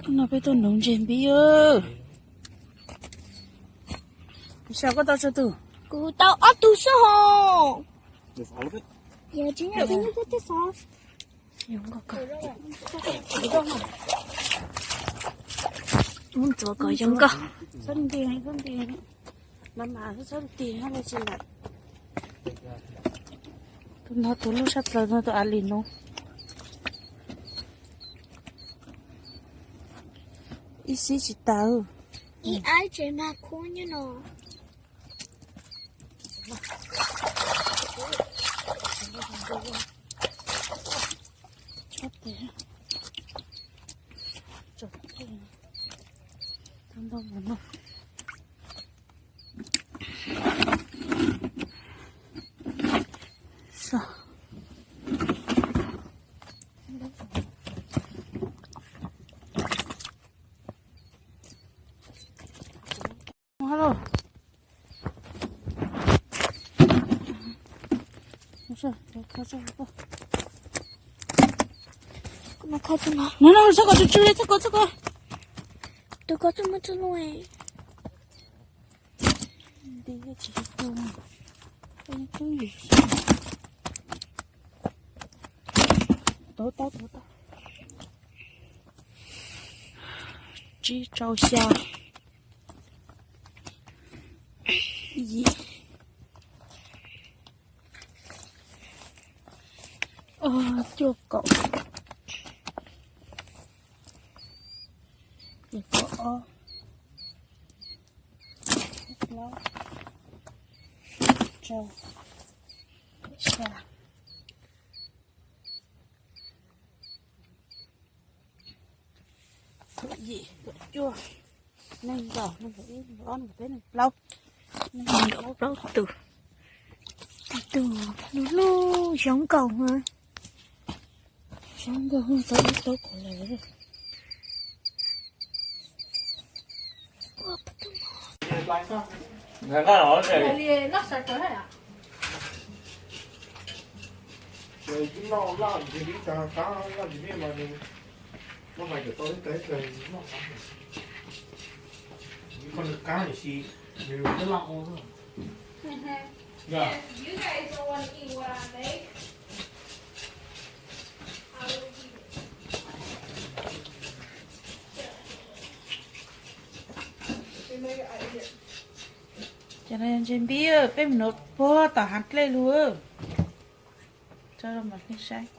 No peb tuaj nuv ntses npib. Xyov koj tau tsawg tus? Kuv tau ob tug xwb hos. Yog tsis nyog peb nyob tej xov. Mus ntxuav kom zoo nkauj. Tus no tus lub sab plaws no tus a li no. Ib xib tsis tas. Ib ab tsev mag khub nyob no. Tsob tes, tsob tes, tau ntau mus no. No, no, txhob kov tsw tsw, txhob kov, txhob kov. Tus kov tsw muaj tsw loj. Nti tsis tu, tub yim. Tau, tau, tau, tau. Tsib, rau, xya, yim, ob, cuaj, kaum, kaum ob, plaub, rau, xya, kaum yim, kaum cuaj, nees nkaum, nees nkaum ib, nees nkaum ob, nees nkaum peb, nees nkaum plaub, nees nkaum plaub tus. Tus lub lub xyoob nkaus na. Xyoob nkaus tau ib tau kaum lawm. Cov no ntses npib, peb mus nuv puag tom hav dlej lug. Tso rau mam li saib.